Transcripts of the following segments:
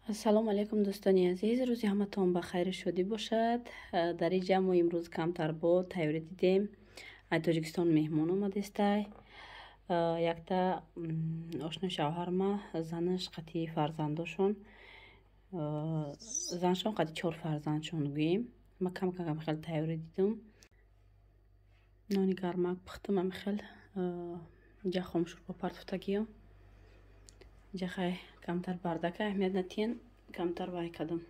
Ассалому алайкум, дӯстони азиз. Рӯзи ҳаматон ба хайру шодӣ бошад. Дар ин ҷамъ мо имрӯз камтар бо тайёрӣ дидем. Аз Тоҷикистон меҳмон омадестай. Якта ошнои шавҳарма, занаш қати фарзандошон, заншон қати чор фарзандшон гӯем. Ма кам кам хел тайёрӣ дидум. Нони гармак пухтум, ами хел инҷа хомшӯрбо партофтагиём. Инҷа хай камтар бардака аҳамият натиҳен, камтар вай кардам.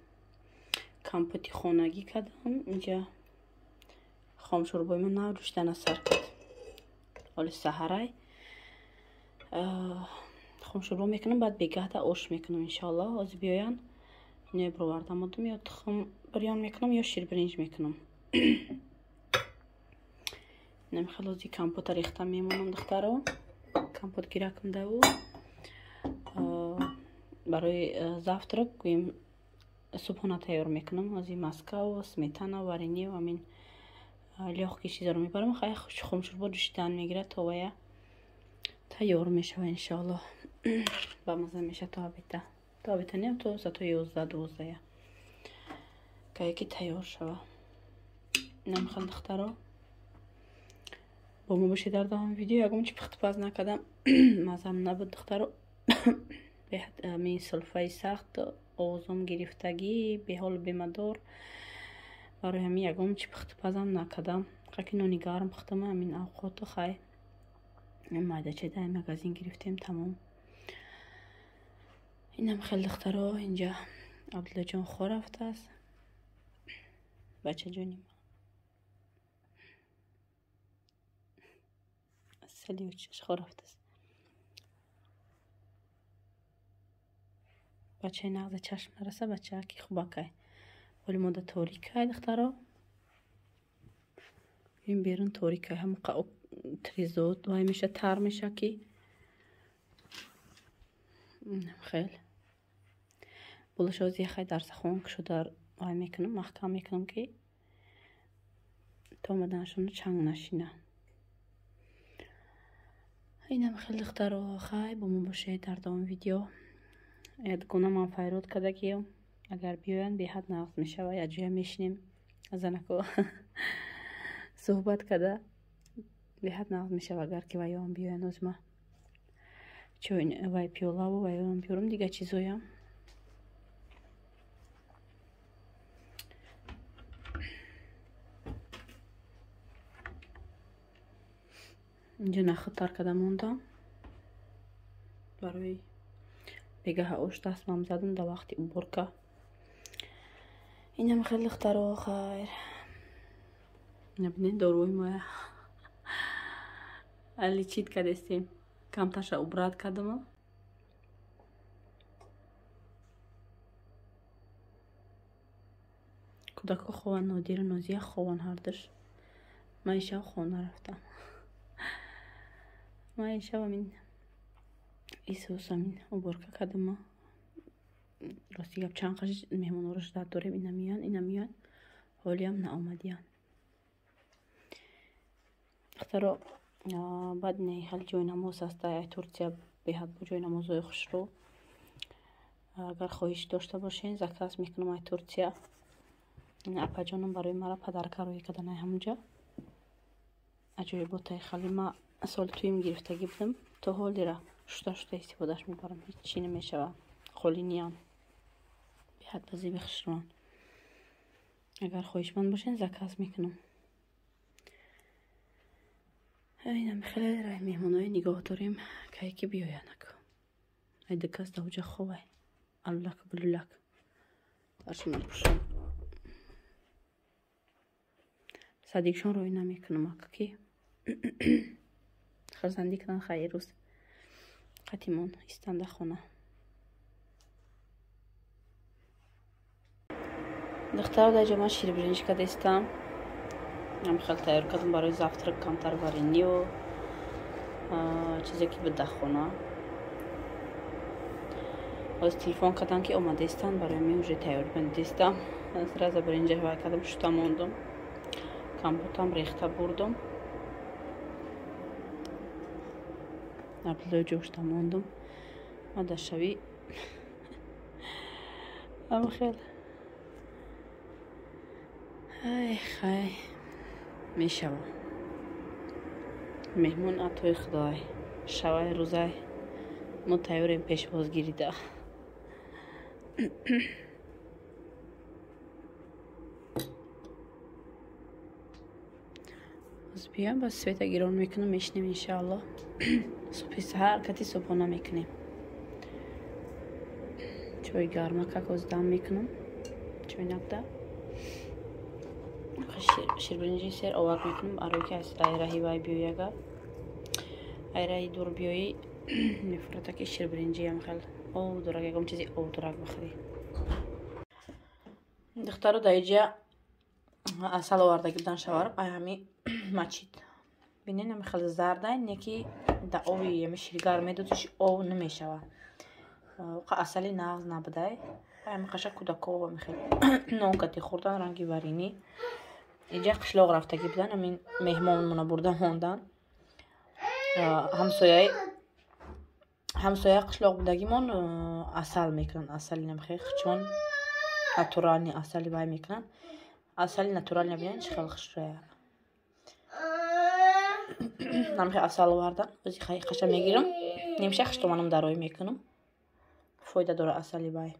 Компоти хонагӣ кардам. Инҷа хомшӯрбои ман нав ҷӯшидана сар кард. Ҳоли саҳарай. Хомшӯрбо мекунам, баъд бегаҳда ош мекунам иншоаллоҳ. Ҳозир биёянд, иное бировардам одам, ё тухм бирён мекунам, ё ширбиринҷ мекунам. Инам хел ҳозир компота рехта мемонам, духтаро. Компот гиракам даву. Барои завтрак гӯем субҳона тайёр мекунам. Ҳозир маскав, сметана, варенье амин лёгкий чизаро мебарам. Хай хомшӯрбо ҷӯшидан мегирад, то вая тайёр мешава иншоаллоҳ. Ба маза меша то обеда. То обеда не, то соати 11-12 кае ки тайёр шава. Инам хел, духтаро, бо мо бошед дар давоми видео. Ягон чи пухтупаз накардам, мазам набуд, духтаро. Ами сулфаи сахт, овозом гирифтагӣ, беҳолу бемадор. Барои ҳамин ягон чи пухтупазам накардам. Хаки нони гарм пухтам, ҳамин авқоту хай майдача дар магазин гирифтем, тамом. Инам хел, духтаро, инҷа Абдуллоҷон хор рафтааст. Бачаҷони ман. Салиючаш хор рафтааст. Бачаи нағза чашм нараса, бачааки хубакай. Ҳоли мода торикай, духтаро. Ин берун торикай, ҳамоқа тризот вай меша, тар меша ки. Хел. Болаша ҳозир яхай дарсахон кушода вай мекунам, маҳкам мекунам ки то омаданашон чанг нашина. Инам хел, духтаро, хай бо мо бошед дар давоми видео. Ядгона ман файрод карда ки агар биёянд беҳад нағз мешава, якҷоя мешинем, занако суҳбат карда беҳад нағз мешава, агар ки ваёам биёянд. Ҳозир ма чой вай пиёлаву ваёам биёрам, дигар чизоям. Инҷо нахӯд тар карда мондам барои бегаҳа ош дастмам задам дар вақти уборка. Инам хел, духтаро, хайр. Набинед, доруи моя лечить кардестем. Камтарша убрать кардам. Кӯдакҳо хованд, Нодиру Нозия хованд ҳардуш. Ман ин шаб хона рафтам. Ман ин шаб амин исус амин уборка кардам. Рости гап, чанд қаш меҳмонҳоро ждать дорем, ина меоянд, ина меоянд, ҳолиам наомадиянд. Духтаро, баъд ин хеле ҷои намоз аст ай Турсия, беҳад бо ҷои намозҳои хушрӯ. Агар хоҳиш дошта бошед, заказ мекунам ай Турсия. Апаҷонам барои мара подарка рӯй кардан ай ҳамунҷа. Аҷоиботай хали ма соли туим гирифтагӣ будам, то ҳолира шуста шуста истифодааш мебарам, ҳеҷ чӣ намешава. Қолиниям. Беҳад ба зеби хушрӯанд. Агар хоҳишманд бошед, заказ мекунам. Инам хеле рай меҳмонои нигоҳ дорем, кае ки биёянд ака. Ай ду кас даҳуҷа ховай. Алулак булулак. Даршона пӯшам. Садикшон рӯй намекунам ака ки хурсандӣ кунанд хайр рӯз. Қатимон истанда хона. Духтаро, дар ҷо ман ширбиринҷ кардастам. Ам хел тайёр кардам барои завтрак, камтар варенье, чизе ки буд дар хона. Ҳозир телефон кардам ки омадаистанд, барои мин уже тайёр дистам. Сразу биринҷа вай кардам, шута мондум. Компотам рехта бурдум. Абдуллои ҷошта мондум. Ма дар шави Ам хел. Ай, хай. Мешава. Меҳмон атои Худой. Шавай рӯзай. Мо тайёрем пешвозгирида. Биям ба света гирон мекунам, мешинем иншаалло. Субҳи саҳар кати субҳона мекунем. Чой гарма как дам мекунам. Чойнакда. Ширбиринҷи сер овард мекунам, арои ки аз раҳи вай биёяга. Ай раҳи дур биёӣ мефурата ки ширбиринҷиам хел ов дорак, ягон чизи ов дорак бихӯрӣ. Духтаро дар иҷа асал овардаги будан шаварам, ай ҳами мачид. Бинен ами хел зардай, не ки да ови ами ширгарм медодиш ов намешава. Оқа асали нағз набудай. Ами қаша кӯдако ами хел нон кати хӯрдан ранги варинӣ. Иҷа қишлоқ рафтагӣ будан, ҳамин меҳмонмона бурда мондан. Ҳамсояи қишлоқ будагимон асал мекунанд. Асали намхел чун натуральный асали вай мекунанд. Асали натуральный бинед чӣ хел хушрӯя. Намхел асал овардан. Ози қаша мегирам. Нимша хиштоманам дарои мекунам. Фоида дора асали вай.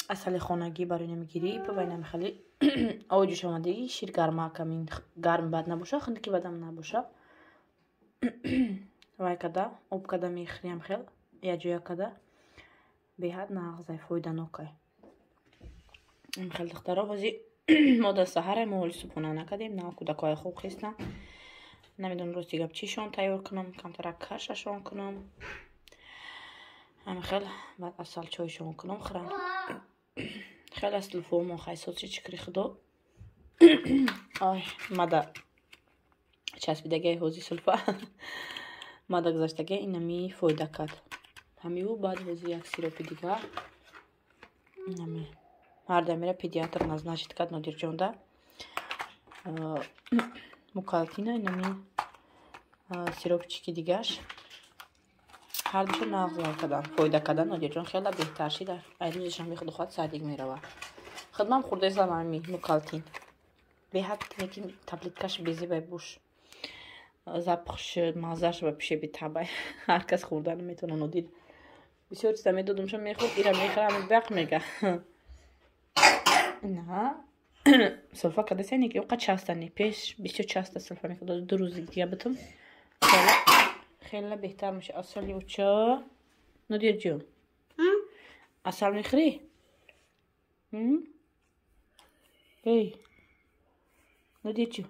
Асали хонагӣ барои намегирӣ вай намехали ови ҷӯшомадагӣ шир гармак амин гарм бад набоша, хунуки бадам набоша. Вай када об када мехӯриам хел якҷоя када беҳад нағзай фоиданокай. Хел духтаро ҳози мо дар саҳаре мо ҳоли субҳона накардем, нав кӯдакҳои хуб хестанд. Намедонам рости гап чишон тайёр кунам, камтарак кашашон кунам. Ҳамин хел баъд асал чойшон кунам хӯрам. Хеле аз телефонмон хайсот шид, шукри Худо. Ой, мада часпидагиай ҳози сулфа. Мада гузаштагиай инами фоида кард. Ҳамиву баъд ҳози як сиропи дигар. Инами ҳардамира педиатр назначит кард Нодирҷонда. Мукалтина инами сиропчики дигаш. Ҳардушо нағз вай кардан, фоида кардан. Нодирҷон хеле беҳтар шид. Ай рӯзи шанбе Худо хоҳад садик меравад. Худмам хӯрдаистам ҳами мукалтин. Беҳад лекин таблеткаш безебай буш. Запахш, маззаш ва пише бетабай. Ҳар кас хӯрда наметавона Нодир. Бисёр чиза медодумша мехӯрд, ира мехӯрам бақ мега. На. Сулфа кардасай не ки оқа часта не. Пеш бисёр часта сулфа мекард. Ду рӯзи дига битум. Хеле беҳтар меша. Асали уча. Нодирҷон. Асал мехӯрӣ? Эй. Нодирҷон.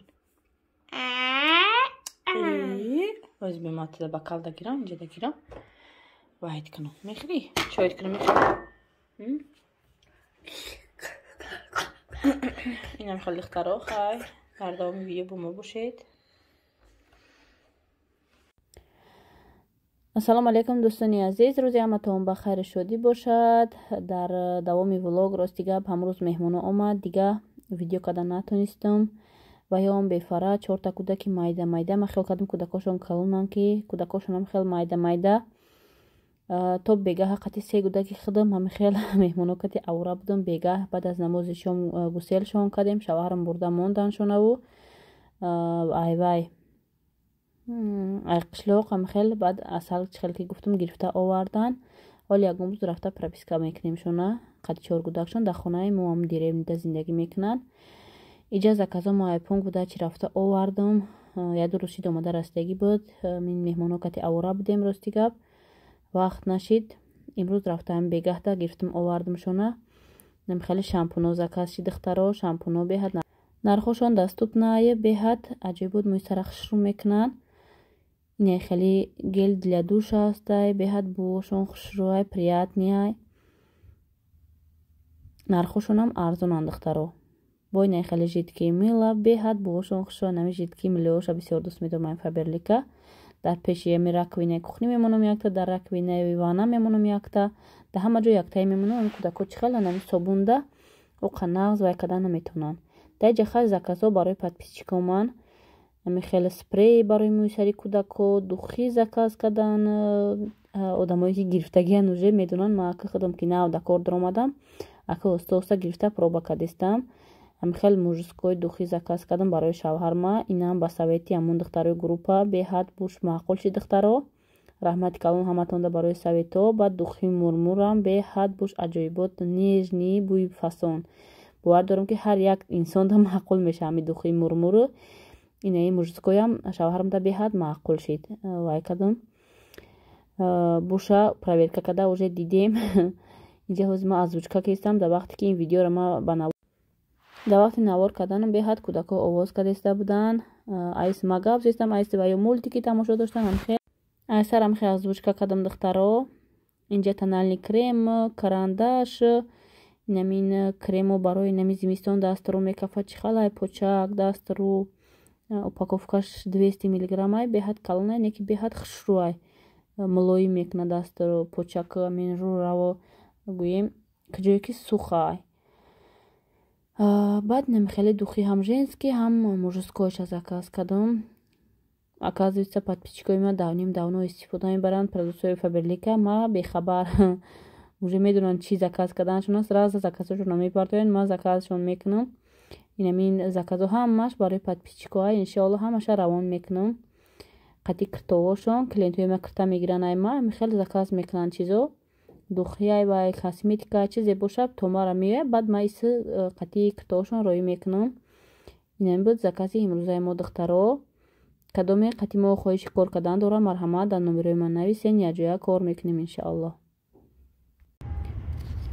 Ҳоз бематида бакал дагирам, инҷа дагирам. Ваҳид кунам. Мехӯрӣ? Чойит кунам мехӯрӣ? Инам хеле духтаро, хай. Дар давоми видео бо мо бошед. Ассалому алайкум дӯстони азиз, рӯзи ҳаматон ба хайру шодӣ бошад. Дар давоми влог рости гап ҳамрӯз меҳмоно омад, дига видео карда натонистам. Ва ё он бефара чорта кӯдаки майда майда. Ман хиёл кардам кӯдакошон калонанд, ки кӯдакошонам хел майда майда. То бегаҳ қати се кӯдаки худам ҳами хел меҳмоно кати авра будам. Бегаҳ баъд аз намози шом гуселшон кардем, шавҳарам бурда монданшонаву айвай ай қишлоқ ҳами хел баъд асал чихел ки гуфтам гирифта овардан. Ҳоли ягон рӯз рафта прописка мекунем шона. Қати чор кӯдакшон дар хонаи мо ҳам деревнида зиндагӣ мекунанд. Иҷа заказо мо айпон буда чи рафта овардам. Як ду рӯз шид омада расидагӣ буд. Мин меҳмоно кати авора будем рости гап. Вақт нашид. Имрӯз рафтаам бегаҳда гирифтам овардам шона. Хеле шампуно заказ шид духтаро, шампуно беҳад нархошон доступнае, беҳад аҷоиб буд, мӯи сара хушрӯ мекунанд. Ине хеле гель для душа ҳастай, беҳад бӯошон хушрӯай, приятныйай. Нархошонам арзонанд духтаро. Бо ине хеле жидкий мыло, беҳад бӯошон хушрӯай, нами жидкий мылоша бисёр дӯст медорам Фаберлика. Дар пеши ами раковинаи кухни мемонам якта, дар раковинаи ванна мемонам якта, дар ҳама ҷо яктае мемонам. Ами кӯдако чӣ хел нами собунда оқа нағз вай карда наметавонанд. Дар иҷа хай заказҳо барои подписчикоман. Ами хеле спрей барои мӯи сари кӯдако, духи заказ кардан, Одамое ки гирифтагиян уже медонанд, ман ака худам ки нав да кор даромадам, ака оста оста гирифта проба кардистам. Ҳамин хел мужской духи заказ кардам барои шавҳарма. Инам ба совети ҳамон духтарои группа беҳад буш маъқул шид духтаро. Раҳмати калон ҳаматонда барои советҳо. Баъд духи мурмурам беҳад буш аҷоибот, нежный, бӯи фасон. Бовар дорам ки ҳар як инсонда маъқул мешава ҳамин духи мурмуру. Инаи мужскойам шавҳарамда беҳад маъқул шид. Вай кардам. Буша проверка карда уже дидем. Инҷа ҳозир ман озвучка кистам. Дар вақте ки ин видеоро ман ба дар вақти навор карданам беҳад кӯдакҳо овоз кардиста буданд. Айс ма гап зестам, айс ва ё мультики тамошо доштан. Айсарам хел озвучка кардам духтаро. Инҷа тональный крем, карандаш, инамин кремо барои инами зимистон дастру мекафа чихалай почак дастру. Упаковкаш 200 миллиграммай, беҳад калонай, неки беҳад хушрӯай, мулоим мекунад дастру почак, амин рӯраво гӯем ҷое ки сухай. Баъд инами хеле духи ҳам женский ҳам мужскойша заказ кардам. Оказывается, подписчикои ман давним давно истифода мебаранд продукцияи Фаберлика, ма бехабар. Уже медонанд чӣ заказ карданашон, сразу заказҳошонро мепартоянд, ман заказшон мекунам. Инамин заказҳо ҳамаш барои подписчикоа, иншоалло ҳамаша равон мекунам. Қати киртовошон, клиентҳои ма кирта мегиранд ай ма, ҳамин хел заказ мекунанд чизо. Духияй ва косметика чизе бошад то мара меояд, баъд ма ис қати киртовошон роӣ мекунам. Инамин буд закази имрӯзаи мо духтаро. Кадоме қати мо хоҳиши кор кардан дорам, марҳамат дар номерои ман нависен, якҷоя кор мекунем иншоалло.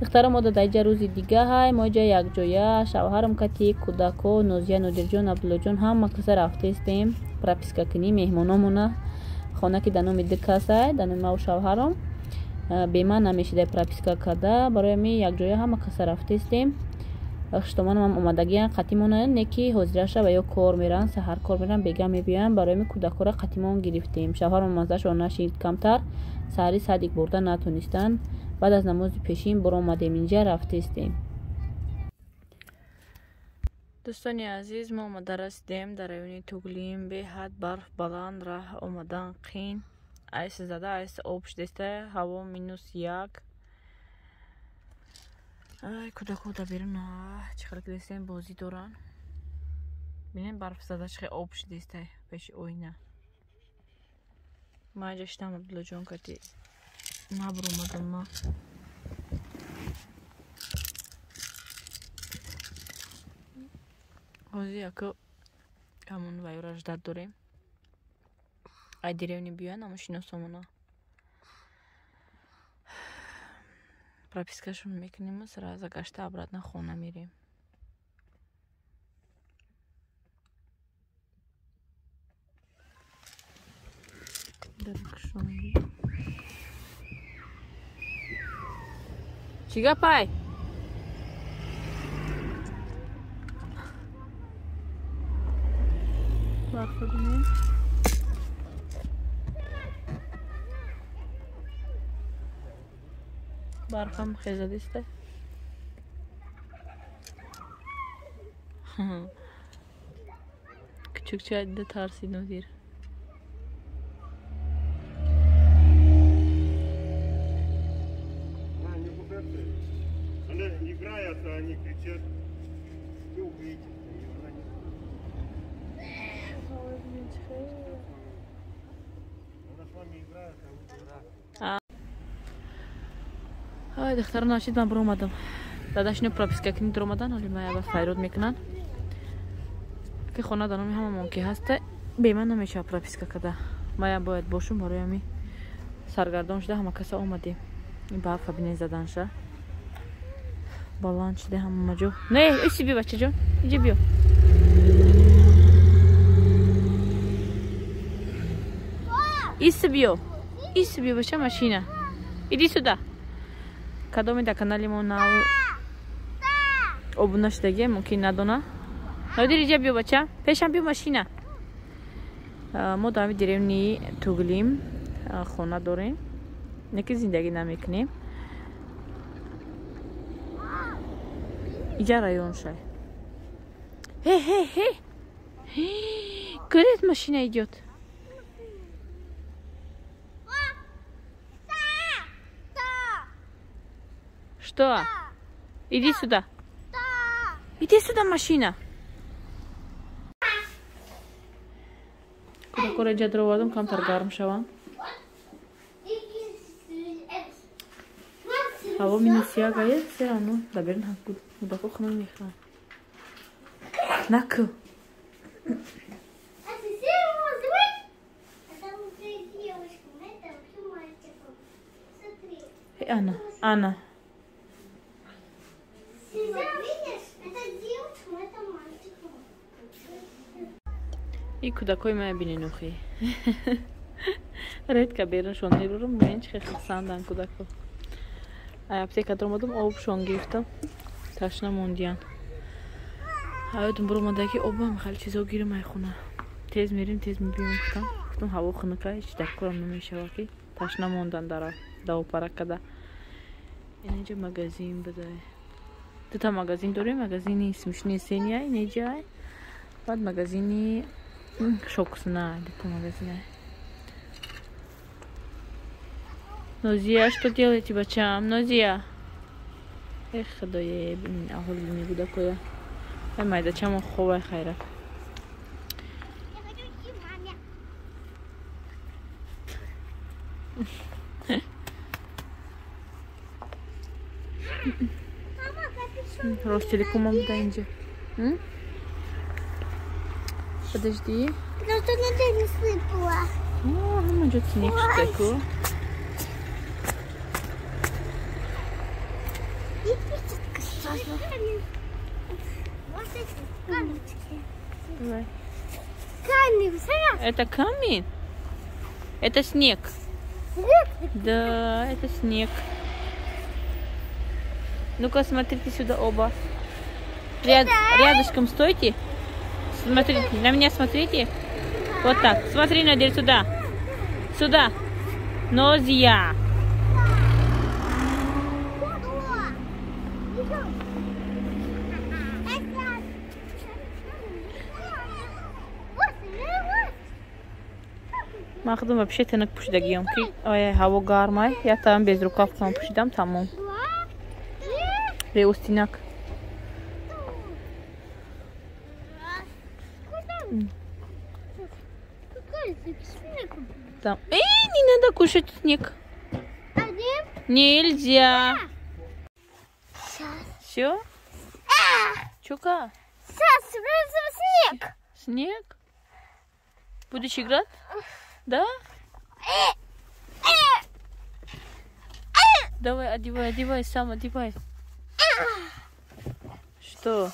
Духтаро, мо дар иҷа рӯзи дига ҳай, мо иҷа якҷоя шавҳарам кати кӯдако, Нозия, Нодирҷон, Абдуллоҷон ҳама каса рафтестем прописка кунӣ меҳмономона. Хона ки дар номи ду касай, дар номи маву шавҳарам, беман намешидай прописка карда, барои ҳамин якҷоя ҳама каса рафтестем. Хуштоманам омадагиян қатимона, не ки ҳозираша ва ё кор меран, саҳар кор меран, бега мебиёянд, барои ҳамин кӯдакҳоро қатимон гирифтем. Шавҳарам маззашон нашид камтар, саҳари садик бурда натонистанд. Баъд аз намози пешин баромадем инҷа рафтестем. Дӯстони азиз, мо омада расидем дар райони Туглим. Беҳад барф баланд, раҳ омадан қин. Айс зада, айс об шудеста, ҳаво -1. Ай, кӯдакҳо дар берун чӣ хел кидестем, бозӣ доранд. Бинем барф зада чӣ хел об шудеста пеши оина. Ман инҷа шидам Абдуллоҷон кати набаромадам ма. Ҳозир яко ҳамон вайёра ждат дорем. Ай деревни биёянд, ҳамон шиносомона. Пропискашон мекунем, сразу гашта обратно хона мерем. Чӣ гапай? Барфа бинем. Барфам хезадиста. Кучукча дида тарсид Нодир. Она играет, а они кричат. Все увидите. Она с вами играет, а вы играете. Ай, духтаро, нашид ман баромадам. Дадашино прописка кунӣ даромадан, ҳоли ман як файрод мекунанд. Ки хона дар номи ҳамамон ки ҳаста, беман намешава прописка карда. Маям бояд бошум, барои ҳамин саргардон шуда ҳама каса омадем. Ин барфа бинед заданша. Баланд шуда ҳама ҷо. Не, иси биё бачаҷон, инҷа биё. Иси биё. Иси биё бача машина. Иди сюда. Кадоме дар канали мо нав обуна шудагия мумкин надона. Нодир, иҷа биё бача, пешам биё машина. Мо дар ҳамин деревни Туглим хона дорем, не ки зиндагӣ намекунем. Иҷа район шай. Хе хе хе. Куда эта машина идет? Что? Иди сюда. Иди сюда, машина. Кӯдакҳоро инҷа даровардам, камтар гарм шаванд. Ҳаво -1 ае, все равно дар берун кӯдакҳо хунук мехӯранд. Наку. Ана, Ана. И кӯдакҳои мая бинен охи. Редко беруншон мерурам, бинен чӣ хел хурсанданд кӯдакҳо. Ай аптека даромадам, обшон гирифтам. Ташна мондиян. Ҳаётам буромада ки обам хеле чизо гирам ай хона. Тез мерим, тез мебиём гуфтам. Гуфтам ҳаво хунука, ҳеч дар корам намешава ки ташна мондан дар давопара када. Инҷа магазин буда. Дута магазин дорем, магазини смешные сения, инҷа, баъд магазини Шоксна, дута магазина. Нозия, что делаете, бачам? Нозия. Эх, худоё, бинин аҳоли мегудакоя. Ай майдачамо хобай хайра. Ростелекомом да инҷа. Подожди. Просто надо не сыпала. О, ҳама ҷо снег шуда ку. Это камень? Это снег. Снег? Да, это снег. Ну-ка, смотрите сюда оба. Рядышком стойте. Смотрите, на меня смотрите. Вот так. Смотри, Надир, сюда. Сюда. Нозия. Ман худам вообще тинак пӯшидагиам ки ой ҳаво гармай, я там без рукавкам пӯшидам, тамом. Беустинак. Там. Эй, не надо кушать снег. Нельзя. Все? Чука? Сейчас снег. Снег? Будешь играть? Да? Давай, одевай, одевай, сам одевай. Что?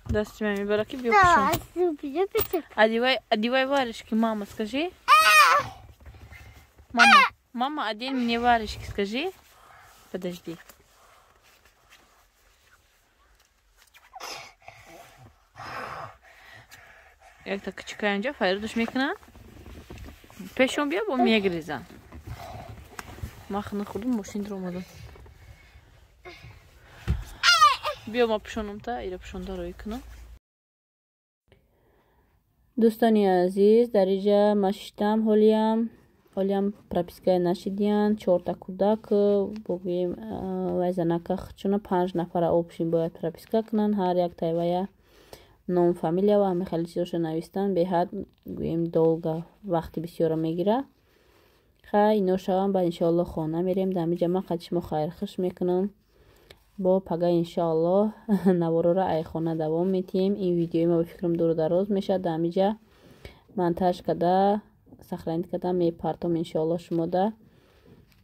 Да, с тебя бараки бьёшь. Одевай, одевай варежки, мама, скажи. Мама, мама, одень мне варежки, скажи. Подожди. Якта кичика инҷа файрдуш мекунанд. Пешон бия бо мегризанд. Ман хона худум мошин даромадам. Биё ма пӯшонам та ира пӯшонда рӯй кунам. Дӯстони азиз, дар инҷа ма шиштам ҳолиям. Ҳолиям пропискаи нашидиян, чорта кӯдак, богӯем вай занака чуна 5 нафара общим бояд прописка кунанд, ҳар як тайвая ном, фамилия ва ҳама хеле чизошо навистан, беҳад гӯем долго вақти бисёро мегира. Хай ино шавам, баъд иншоаллоҳ хона мерем. Дар ҳамин ҷа ман қад шумо хайрхуш мекунам. Бо пага иншоаллоҳ навороро ай хона давом метиҳем. Ин видеои ма ба фикрам дуру дароз мешавад. Дар ҳамин ҷа монтаж карда, сохранить карда мепартом иншоаллоҳ шумода,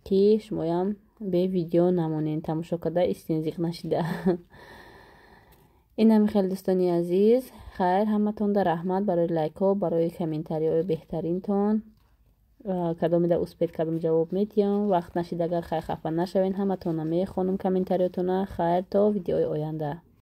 ки шумоям бе видео намонед, тамошо карда истинзиқ нашида. Ин ҳами хеле дӯстони азиз, хайр ҳаматонда раҳмат барои лайкҳо, барои комментариҳои беҳтаринтон. Кадомида успеть кардам ҷавоб метиҳам. Вақт нашид агар хайр хафа нашавед, ҳаматона мехонам комментариётона. Хайр то видеои оянда.